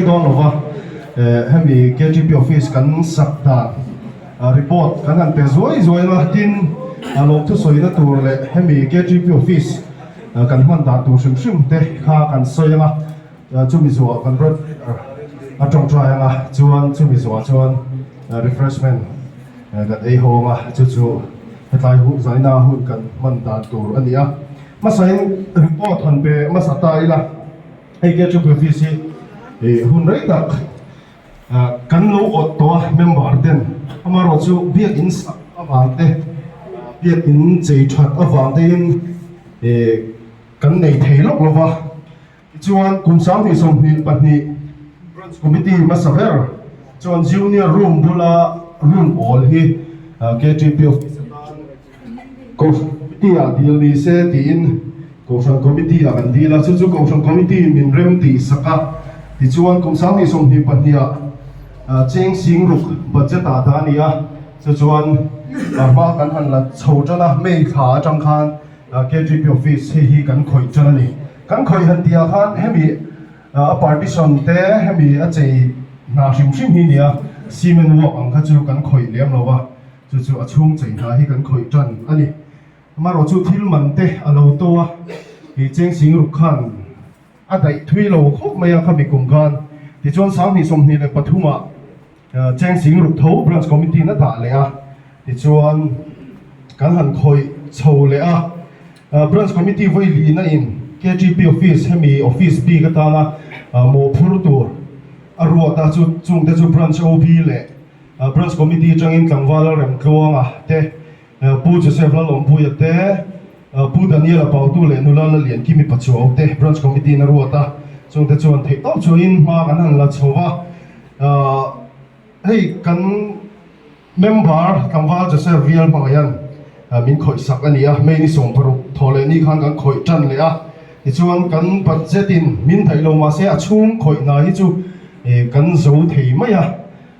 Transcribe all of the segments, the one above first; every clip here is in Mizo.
rei dawn lo va, hemi KTP office kan sak dan report kan han pe zuai zuai anga tin lawmthu sawina tur leh hemi KTP office kan hman dan tur hrim hrim te kha kan sawi anga chumi zuah kan rawn a tawngtai anga chuan chumi zuah chuan refreshment kan ei ho anga chu chu hetlai hun zaina hun kan hman dan tur a ni a. Hmasain report han pe hmasa ta ila, hei KTP office hi ih hun rei tak kan lo awt tawh a member ten amaherawh chu biakin sak avang te biakin chei that avang te in ih kan nei thei lawk lo va. Tichuan kum 2022 Branch Committee hmasa ber chuan Junior Room bula room awl hi KTP Office atan Kohhran Committee ah dil ni se tiin Kohhran Committee ah kan dil a, chu chu Kohhran Committee min rem tih sak a. Tichuan kum 2022 ah cheng singruk budget ah dah a ni a, chu chuan hma kan han la chho tan a, May thla atang khan KTP office hei hi kan khawih tan a ni. Kan khawih han tih ah khan hemi a partition te hemi a chei hna hrim hrim hi nia cement work ang kha chu kan khawih lem lo va, chu chu a chhung chei hna hi kan khawih tan a ni. Amaherawh chu thil man te a lo to a, ih cheng sing ruk khan a daih thui lo khawp mai a khami kum khan. Tichuan 2023 ah Cheng sing ruk tho Branch Committee in a dah leh a, tichuan kan han khawih chho leh a. Branch Committee vawi lihna in KTP Office hemi office bik atana mawhphur tur a ruat a, chu chungte chu Branch OB leh Branch Committee atangin Tlangval Lalremtluanga te, Pu Joseph Lalawmpuia te, Pu Daniel-a Pautu leh Nula Laliankimi Pachuau te Branch Committee in a ruat a, chungte chuan theihtawp chuahin hma kan han la chho va. Hei kan member tlangval Joseph Vial hmangah hian min khawih sak a ni a, May ni 16 thawh leh ni khan kan khawih tan leh a, tichuan kan budget in min daih lo mahse a chhung khawih hna hi chu kan zo thei mai a,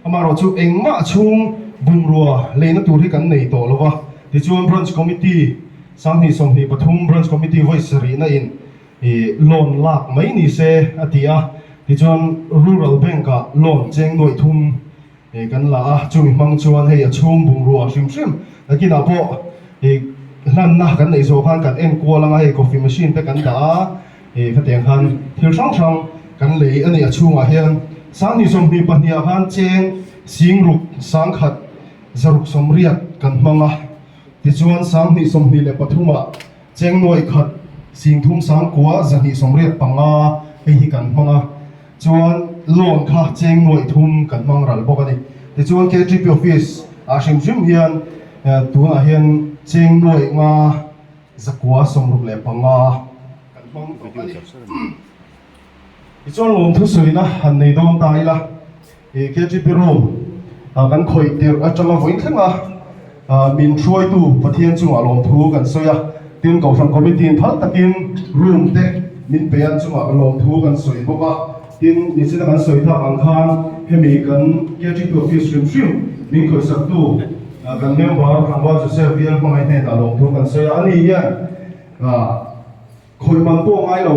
amaherawh chu engmah chhung bungrua leina tur hi kan nei tawh lo va, tichuan Branch Committee 2023 Branch Committee vawi sarihna in Ih loan lak mai ni se a ti a, tichuan Rural Bank ah loan cheng nuaih thum ih kan la a, chumi hmang chuan hei a chhung bungrua hrim hrim nakinah pawh ih hlanna kan neih zawh khan kan en kual anga hei coffee machine te kan dah a, ih khatiang khan thil hrang hrang kan lei a ni a chhungah hian 2022 ah khan cheng singruk sangkhat zaruk sawmriat kan hmang a, tichuan 2023 ah. Cheng nuaih khat 30 sangkua 285 hei hi kan hmang a, chuan loan kha cheng nuaih thum kan hmang ral bawk a ni. Tichuan KTP office ah hrim hrim hian tunah hian cheng nuaih nga zakua 65 kan hmang tawh a ni. Tichuan lawmthu sawina han nei dawn ta ila. KTP room kan khawih tirh atanga vawiin thleng a, min hruaitu Pathian chungah lawmthu kan sawi a, tin Kohhran Committee in phal takin room te min pe a chungah lawmthu kan sawi bawk a, tin nichina kan sawi thak ang khan hemi kan KTP office hrim hrim min khawihsaktu kan member Tlangval Joseph Bial hmangaih hnenah lawmthu kan sawi a, ani hian Khawi man pawh ngai lo,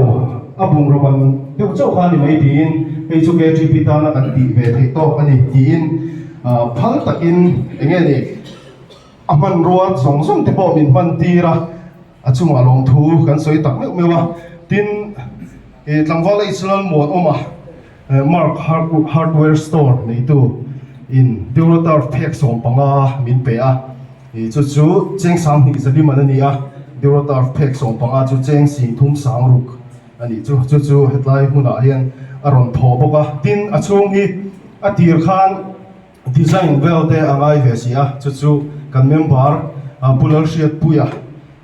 a bungraw man deuh chauh kha a ni mai tiin hei chu KTP tana kan tih ve theih tawk a ni tiin phal takin eng nge ni a hmanrua zawng zawng te pawh min hman tir a, a chungah lawmthu kan sawi tak meuh meuh a. Tin, tlangval H Lalmuanawma Mark Hardware Store neitu in Duraturf phek 15 min pe a. Ih chu chu cheng 20 zalim an a ni a, Duraturf phek 15 chu cheng 30 sangruk a nih chu. Chu chu hetlai hmunah hian a rawn thaw bawk a, tin a chhung hi a tir khan design vel te a ngai ve si a, chu chu kan member Pu Lalhriatpuia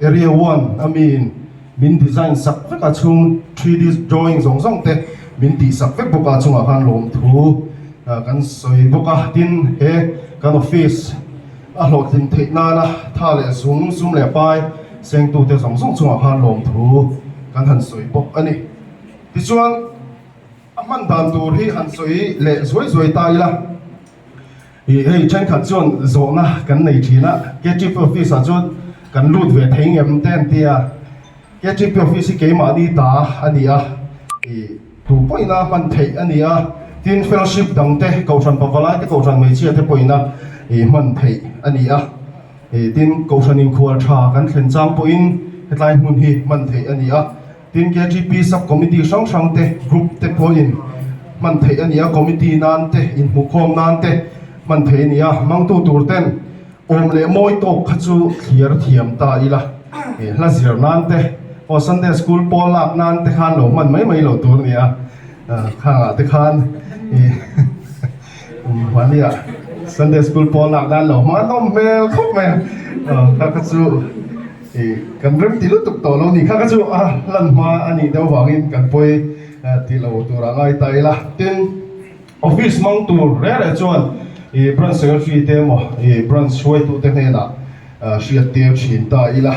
Area one a miin min design sak vek a, chhung 3D drawing zawng zawng te min tih sak vek bawk a, chungah khan lawmthu kan sawi bawk a, tin he kan office A hlawhtlin theih nana tha leh zung, sum leh pai sengtute zawng zawng chungah khan lawmthu kan han sawi bawk a ni. Tichuan, a hman dan tur hi han sawi leh zuai zuai ta ila, ih hei thenkhat chuan zawhna kan nei thin a, KTP office ah chuan kan lut ve thei ngem te an ti a, KTP office hi keimahni ta a ni a, ih tu pawhin a hman theih a ni a. Tin, fellowship dangte, Kohhran Pavalaite, Kohhran Hmeichhiate pawhina hman theih a ni a. Tin, Kohhran inkhual tha kan thlen chang pawhin hetlai hmun hi hman theih a ni a. Tin, KTP Sub Committee hrang hrang te, Group te pawhin hman theih a ni a, Committee nan te, inhmuhkhawm nan te hman theih a ni a. Hmangtu tur ten awm leh mawi tawk kha chu thliar thiam ta ila, hla zir nan te, aw Sunday School pawl lak nan te khan lo hman mai mai lo tur a ni a, khangah te khan mahnia Sunday School pawl lak nan lo hman awm hmel khawp mai a, kha kha chu. Ih, kan rem ti lutuk tawh lo ni kha kha chu a hlan hma a nih deuh vangin kan pawi ti lo tur a ngai ta ila. Tin, office hmang tur reh reh chuan ih branch secretary te emaw ih branch hruaitu te hnenah hriat tir thin ta ila.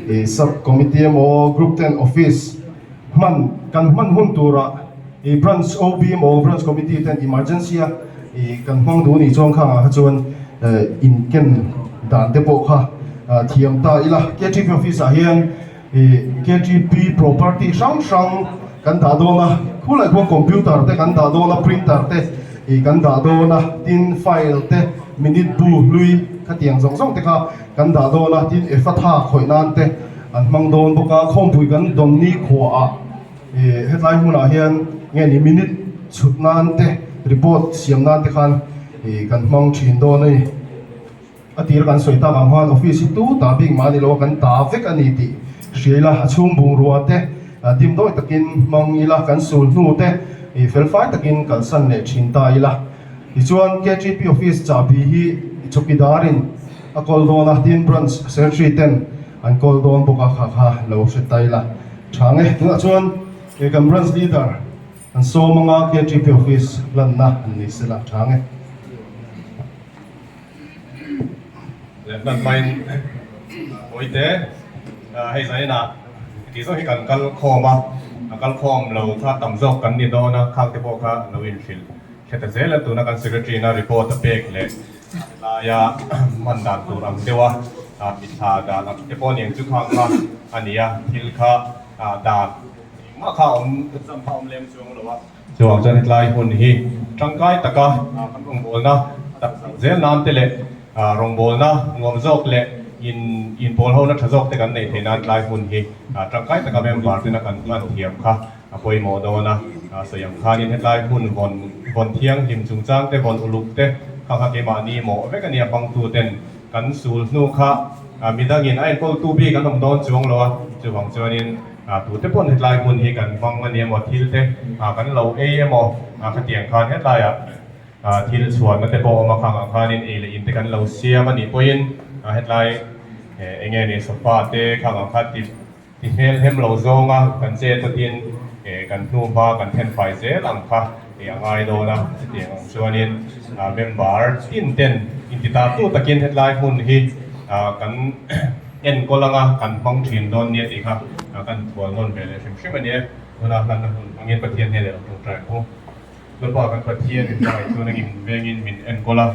Ih sub committee emaw group ten office hman kan hman hun turah ih branch OB emaw branch committee ten emergency a ih kan hmang duh nih chuan khangah kha chuan inken dan te pawh kha thiam ta ila. Ktp office ah hian ih ktp property hrang hrang kan dah dawn a, khulai khuan computer te kan dah dawn a, printer te ih kan dah dawn a, tin file te minute bu hlui khatiang zawng zawng te kha kan dah dawn a, tin efatha khawih nan te an hmang dawn bawk a, khawmpui kan dawn ni khuaah ih hetlai hmunah hian nge ni minute chhut nan te report siam nan te khan ih kan hmang thin dawn a ni. A tir kan sawi tak ang khan office hi tu ta bik mah a ni lo a, kan ta vek a ni tih hria ila, a chhung bungrua te dimdawi takin hmang ila, kan sul hnu te ih felfai takin kalsan leh thin ta ila. Tichuan KTP office chahbi hi chawkidarin a kawl dawn a, tin branch secretary ten an kawl dawn bawk a, kha kha lo hre ta ila tha nge. Tunah chuan he kan branch leader an sawm anga KTP office lanna an ni sela tha nge. Lehlan hmain Bawihte hei zainah tih zawk hi kan kal khawm a, a kal khawm lo kha tam zawk kan ni dawn a, khang te pawh kha lo inhrilh hre ta zel a, tuna kan secretary in a report a pek leh laia hman dan tur ang deuh a mithla dan ang te pawh aniang chu khang kha a ni a, thil kha dan engmah kha awm zam kha awm lem chuang lo a. Chuvang chuan hetlai hun hi tangkai taka kan rawngbawlna tak zel nan te leh rawngbawlna nuam zawk leh in inpawl hona tha zawk te kan neih theih nan tlai hun hi tangkai taka member tena kan hman thiam kha a pawimawh dawn a. Sawi ang khanin hetlai hmun vawn vawn thianghlim chungchang te vawn uluk te kha kha keimahni mawh vek a nia hmangtu ten kan sul hnu kha midangin a enkawltu bik an awm dawn chuang lo a, chuvang chuanin tute pawn hetlai hmun hi kan hmang a ni emaw thil te kan lo ei emaw khatiang khan hetlaiah thil chhuanna te pawh a awm a, khangah khanin ei leh in te kan lo siam a nih pawhin hetlai eng nge ni sofa te khangah khan ti Ti hmel hem lo zawnga kan che tawtin kan hnu hma kan then fai zel ang kha a ngai dawn a, chutiang ang chuanin member tin ten intitatu takin hetlai hmun hi kan enkawl anga kan hmang thin dawn nia tih kha kan thual nawn ve leh hrim hrim a ni e. Tuna hlanna hun hmangin Pathian hnenah lo tawngtai ang u. Lalpa kan Pathian in hmangaih chuan engin vengin min enkawl a.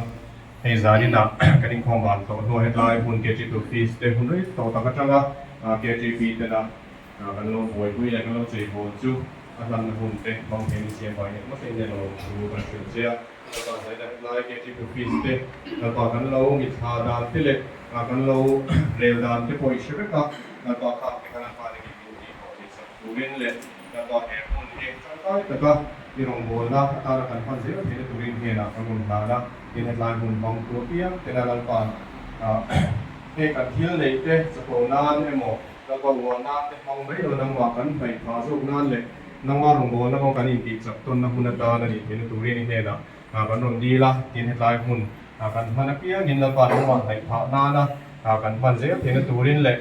Hei zaninah kan inkhawm van tawh hnuah hetlai hmun KTP office te hun rei tawh tak atanga KTP tena kan lo buaipui leh kan lo cheibawl chu a hlanna hun te hmang thei ni siam vai nek hmasa in nen lo thu kan hrilh che a. Lalpa zaninah hetlai KTP office te Lalpa kan lo mithla dan te leh kan lo rel dan te pawh i hre vek a, Lalpa khang te khan a hman engin min tih tawh tih sak turin leh Lalpa he hmun hi tangkai taka i rawngbawlna atana kan hman zel theihna turin hnenah kan rawn hlan a. Tin hetlai hmun hmang tur piang tena Lalpa hei kan thil neih te chapo nan emaw Lalpa uah nan te hmang mai lo nangmah kan hnaih phah zawk nan leh nangmah rawngbawlna kawng kan intih chak tawnna hun atan a nih theihna turin i hnenah kan rawn dil a. Tin hetlai hmun kan hman apiangin Lalpa nangmah hnaih phah nana kan hman zel theihna turin leh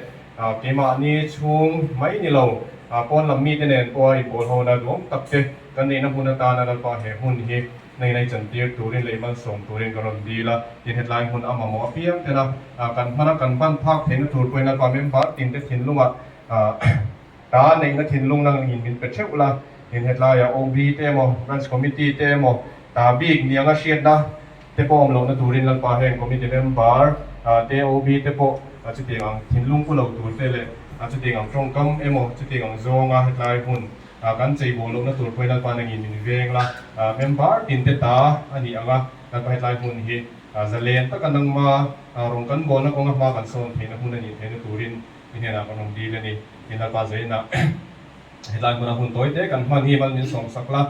keimahni chhung mai ni lo pawn lam mite nen pawha inpawl hona duang tak te kan neihna hmun atana Lalpa he hmun hi Hnaina i chantir turin leh i malsawm turin ka rawn dil a, tin hetlai hmun a mamawh apiang tela kan hmana kan ban phak theihna tur pawhin Lalpa member tinte thinlungah ta neihna thinlung nangin min pe theuh la, tin hetlaiah OB te emaw Branch Committee te emaw ta bik nianga hriatna te pawh awm lohna turin Lalpa heng Committee member te OB te pawh chutiang ang thinlung pu lo tur te leh chutiang ang tawngkam emaw chutiang ang zawnga hetlai hmun. Kan cheibawl lohna tur pawhin Lalpa nangin min veng la, member tin te ta a ni ang a, Lalpa hetlai hmun hi zalen taka nangma rawng kan bawlna kawnga hma kan sawn theihna hmun a nih theihna turin i hnenah kan rawn dil a ni. Tin, Lalpa zainah hetlai hmuna hun tawi te kan hman hi mal min sawmsak la,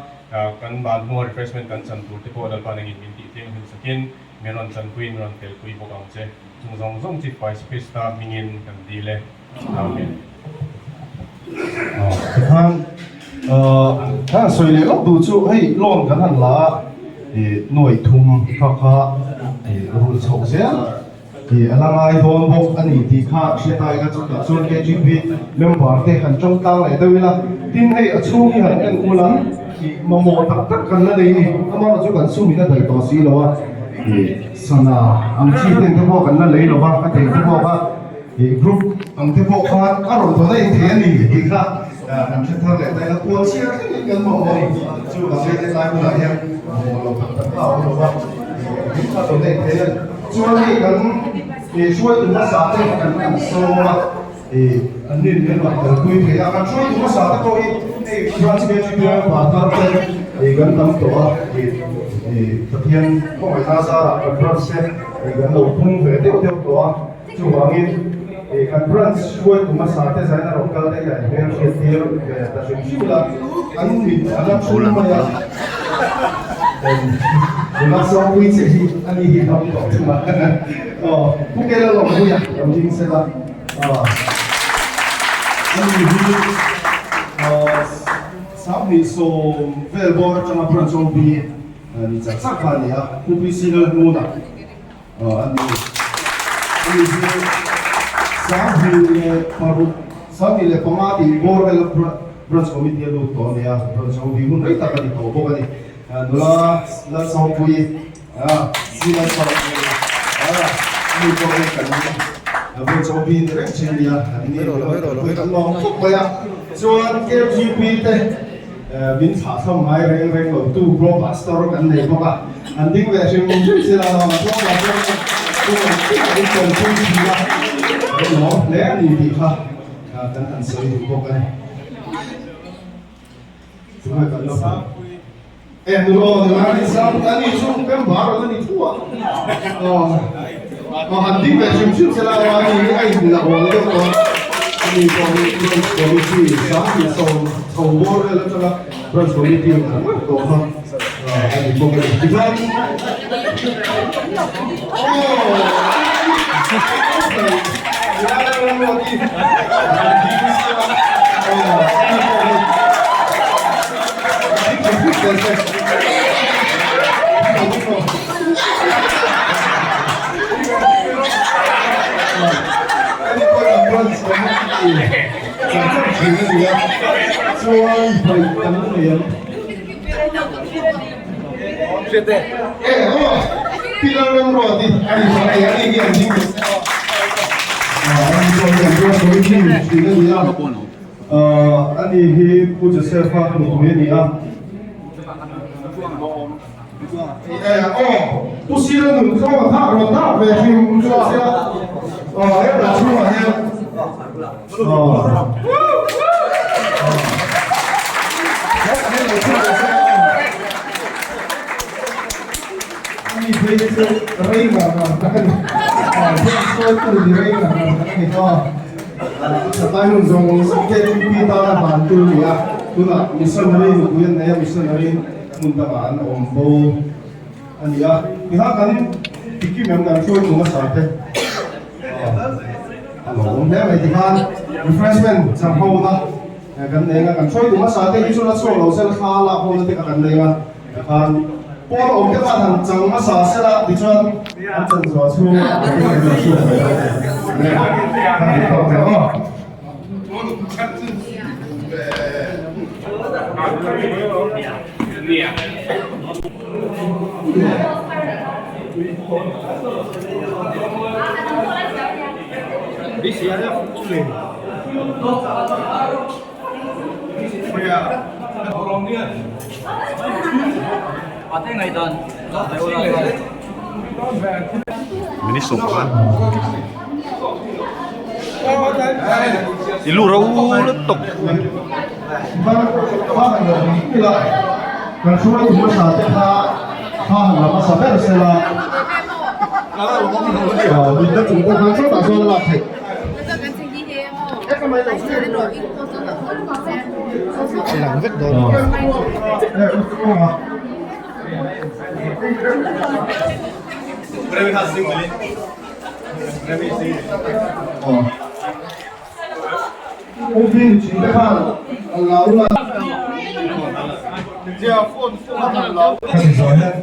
kan ban hnua refreshment kan chan tur te pawh Lalpa nangin min tih thianghlim sakin min rawn chanpui, min rawn telpui bawk ang che. Chung zawng zawng Chief Vice Krista hmingin kan dil e. Amen. Tikhan kan han sawi leh lawk duh chu hei loan kan han la a, nuai thum kha kha rulh chhoh zel a la ngai dawn bawk a ni tih kha hriat a ila chutah chuan KGP member te han tawng tlang leh deuh ila tin hei a chhung hi han en ula mamawh tak tak kan la nei a ni amaherawhchu chu kan sum in a daih tawh si lo a sana ang chi ten te pawh kan la lei lo va ka thei te pawh kha. Ih group ang te pawh khan a rawn dawn a inthei a ni tih kha kan hre thar leh ta ila puan chhiar thleng in kan mamawh a ni. Chu vang hian helai hunah hian mamawh lo tak tak kha a awm lo va, ih kha dawn a inthei a ni. Chuan hei kan ih hruaitu hmasa te kan han sawm a, ih an nin min rawn kalpui thei a, kan hruaitu hmasa te pawh hi hei branch KGB pa thar te ih kan tam tawh a, ih ih Pathian khawngaihna zarah kan branch te ih kan lo phung ve deuh deuh tawh a. Chuvangin, ih kan branch hruaitu hmasa te zaina rawn kal te hian hmel hriat tir ve ta hrim hrim ila, an mit a la thum mai a. Nula sawmpui che hi a ni hi dam tawh thung a. Aw, Pu Kela Lawmpuia lo ding se la. Aw, a ni hi 2010 vel bawr atanga branch OB ni chak chak kha a ni a, Pu PC Lalhmuna. A ni. Ani hi 26, 25 tih bawr vel branch committee a lut tawh a ni a, branch ho hi hun rei tak a ni tawh bawk a ni. Nula Lalsawmpuii, si Lalsawmpuii, ani pawh hi kan branch OB ni reng thin a ni a, an ni kan lawm khawp mai a. Chuan KGP te. Min thlah thlam ngai reng reng lo tu Pro Pastor kan nei bawk a, an ding leh hrim hrim si lo, Pro Pastor chu an ding a in tawn pui thin a, an lawm hle a ni tih kha kan han sawi duh bawk a ni. Tunge kan la hmu? E nu aw ni lai ni sang a ni chu member a ni thu a, aw han ding leh hrim hrim si lo a ni a in la awl deuh tawh a ni pawh hi Committee 2010. Chho bawr vel atanga branch committee ang khat vek tawh kha a ni bawk a ni. Tikhan Aw. Chang chang thin a ni a, chuan hnaih kan nei ang. E aw, Pilar Ramruat hi a ni tawh e, a ni hi an ding ve se aw. A ni pawh hi an ruat tawh thin thin a ni a, a ni hi Pu Joseph-a nupui a ni a. E aw, Pu Sira nun thlawm a thak rawn dak ve hrim hrim sia, aw he chhungah hian. A lo awm hle mai tikhan refreshment chang ho na kan nei anga kan hruaitu hmasa te hi chu la chhuak lo sela thla lak ho na te kha kan nei anga tikhan pawn awm te khan han chang hmasa sela tichuan an chan zuah chhung a kan lo chhuak mai dawn a ni kan ti tawk ve aw. Minister khan i lu ro lutuk. Hma han la nih ila, kan hruaitu hmasa te kha hma han la hmasa ber sela, mutna chung pawh khan sawtah chuan a lak theih. Uvin chin te khan an la ula. Ka ti zawh hian.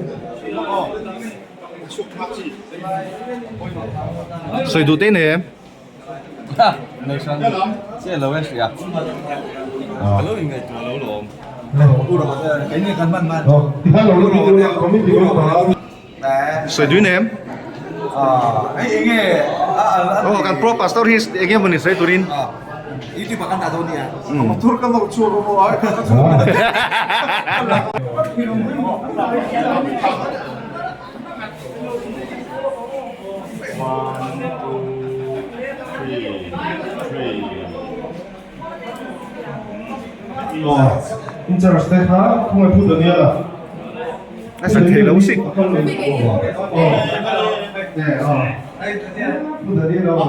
Sawi duh te nei em? Sawi duh nei em? Aw kan pro pastor hi eng emaw ni sawi turin. In charge te kha khawngaih Pu Daniel-a. A san thei lo si. Pu Daniel-a.